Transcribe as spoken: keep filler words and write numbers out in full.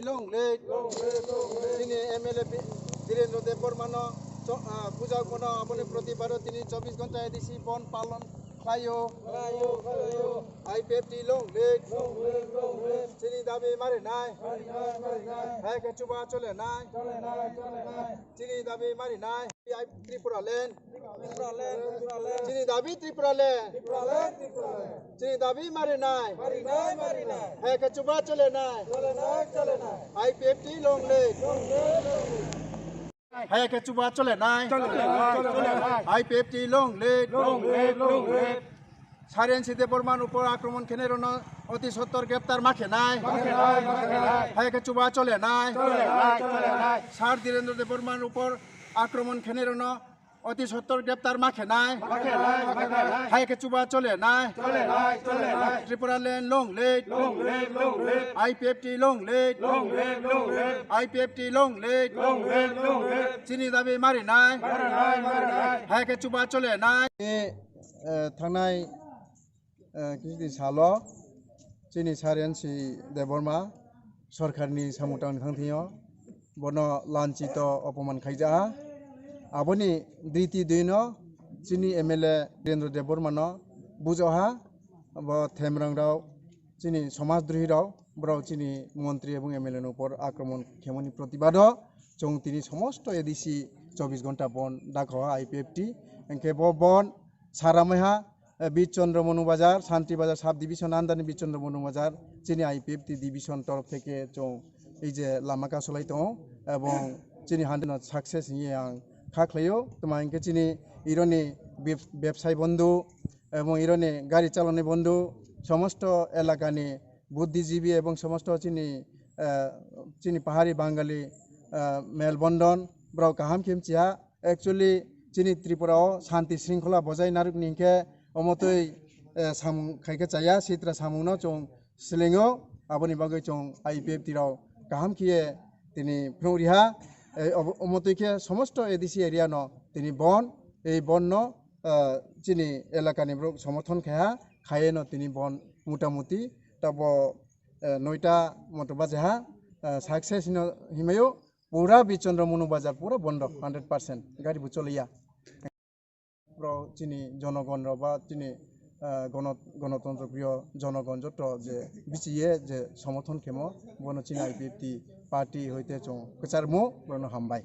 Long live. Chini M L A Bi-, Birendra Debbarma no cho-, ah, bujak mano aboni protibado tini chobbish ghonta A D C bon palon khlaio. I P F T long live. Chini dabi mari nai. Hai khe chuba chole nai. Chini dabi mari nai. Tripura land. Chini dabi Tripura land. Chini dabi mari nai. Hai khe chuba chole nai. I P F T long live. Hai khe chuba chole nai. I P F T long live. Saren si Debbarman upor akromon khenai rono oti sottor greptar ma khenai. Hai khe chuba chole nai. Sar Dhirendra Debbarman upor akromon khenai rono oti sottor greptar ma khenai. Hai khe chuba chole nai. Tripura land long live. I P F T long live. I P F T long live. Chini dabi mari nai. Hai khe chuba chole nai. Eh, thangnai eh, kisi din salo chini Saren si Debbarma sorkarni samung tangni thang thio bono lanchito opoman khaijak. Aboni driti dino chini M L A Birendra Debbarma no bujo ha bo themrang rao chini somaj drohi rao borok chini montri ebong M L A ni upor akromon khemoni protibado chwng tini somosto A D C chobbish ghonta bon dakho ha I P F T. Hwnkhe bo bon saramaiha eh, Bir Chandra Manu Bazar, Santi Bazar Sub Division under ni Bir Chandra Manu Bazar, chini I P F T division torof theke chwng ei je lama kasolai tongo, ebong chini hande no success hiye ang kha khlaio. Tma hinkhe chini ironi beb-, bebsai bondhu, ebong ironi gari chalonai bondhu, somosto elakani buddhijibi ebong somosto chini, eh, chini pahari Bangali, eh, melbondon, borok kaham khe mchiha. Actually, chini Tripura o shanti shringkhola bojai narwkni hinkhe omo twi, eh, samung khaikhe chaya, sitra samungno chwng slengo, aboni bagwi chwng I P F T rok kaham khiye tini phunuk riha. Eh, obo-, omo twi khe somosto A D C area no tini bon, ei bon no, eh, chini elakani borok somorthon khaiha, khaiye no tini bon mutamuti tabo, eh, noita moto baje ha, eh, success hino himayo. Pura Bir Chandra Manu Bazar pura bondo, hundred percent gari bo choliya. Bro chini jonogon rok ba chini, ah, gono-, gonotontro priyo jonogon joto je bichiye je somorthon khemo bono chini I P F T party hoite chwng kwcharmo bono hambai.